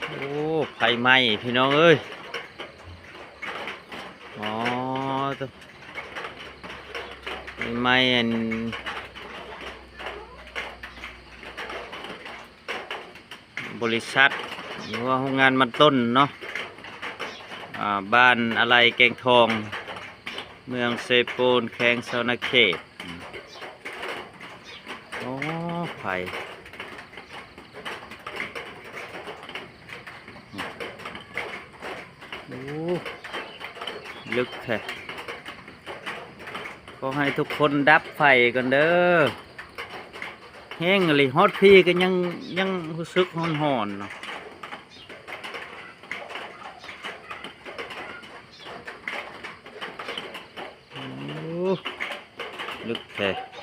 ໂອ້ ໄຟໄໝ້ພີ່ນ້ອງເອີຍ. ອໍ ໄຟໄໝ້ອັນ ບໍລິສັດ ຫຼືວ່າໂຮງງານມັນຕົ້ນເນາະ ອ່າ ບ້ານອາໄລແກງທອງ ເມືອງເຊໂປນ ແຂວງສະຫວັນນະເຂດ. ອໍ ໄຟ ໂອ້ ເລິກແທ້. ຂໍໃຫ້ທຸກຄົນດັບໄຟກ່ອນເດີ. ແຮງອີ່ຫຼີ ຮອດພີ້ກໍຍັງ ຍັງຮູ້ສຶກຮ້ອນໆເນາະ. ໂອ້ ເລິກແທ້.